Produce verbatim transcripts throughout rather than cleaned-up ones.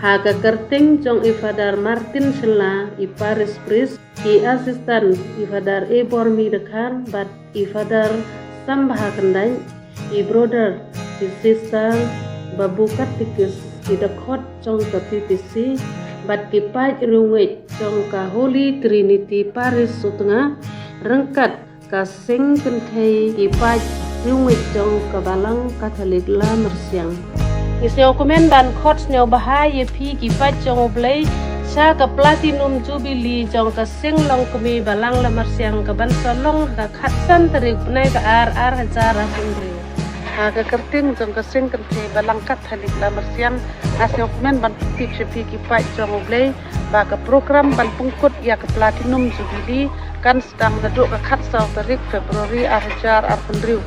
Ha ka kyrteng jong i Father Martin Shylla, i Parish Priest, i Assistant, i Father Ebormi Dkhar, bad i Father Sambha Khyndai, i Brother, i Sister, Babu Katikis, i dkhot jong ka P P C, bad ki paid riewngeit jong ka Holy Trinity Parish Sutnga, ryngkat ka seng kynthei ki paid riewngeit jong ka Balang Katholik Lamarsiang. Ngi sngewkmen ban khot sngewbha ïa phi ki paid jong U Blei sha ka Platinum Jubilee jong ka Seng Longkmie Balang Lamarsiang kaban sa long ha ka khatsan tarik bnai ka ar, ar hajar arphew hynriew. Ha ka kyrteng jong ka seng kynthei Balang Katholik Lamarsiang, nga sngewkmen ban pyntip sha phi ki paid jong U Blei ba ka program ban pynkut ïa ka Platinum Jubilee kan sdang naduh ka khatsaw tarik February ar hajar arphew hynriew.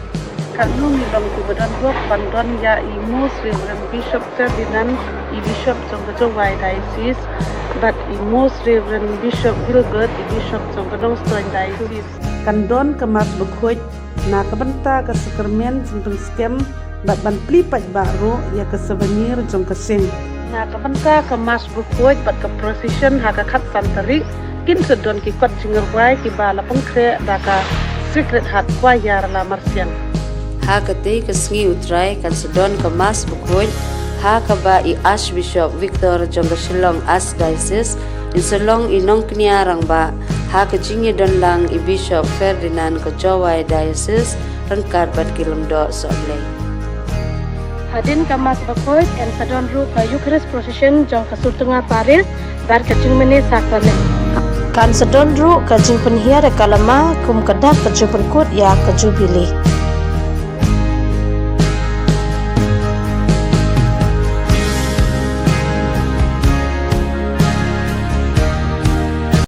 Katno ngi long kiba don hok ban don ïa i Most Reverend Bishop Ferdinand, i Bishop jong ka Jowai Diocese, bad i Most Reverend Bishop Gilbert, i Bishop jong ka Nongstoiñ Diocese. Kan don ka Mass bakhuid na ka bynta ka sakramen jingpynskhem bad ban plie paidbah ruh ïa ka souvenir jong ka seng. Na ka bynta ka Mass bakhuid bad ka procession ha ka khatsan tarik, kin sa don ki kot jingrwai kiba la pynkhreh da ka Sacred Heart Choir Lamarsiang. Ha katei ka sngi U Trai kan sa don ka Mass bakhuid ha kaba i Archbishop Victor jong ka Shillong Archdiocese in sa long i nongkñia rangbah, ha ka jingïadon lang i Bishop Ferdinand ka Jowai Diocese ryngkat bad ki lyngdoh sohblei. Hadien ka Mass bakhuid kan sa don ruh ka Eucharist Procession jong ka Sutnga Parish bad ka jingmane sakramen. Kan sa don ruh ka jingpynhiar ïa ka lama kum ka dak ka jingpynkut ïa ka Jubilee.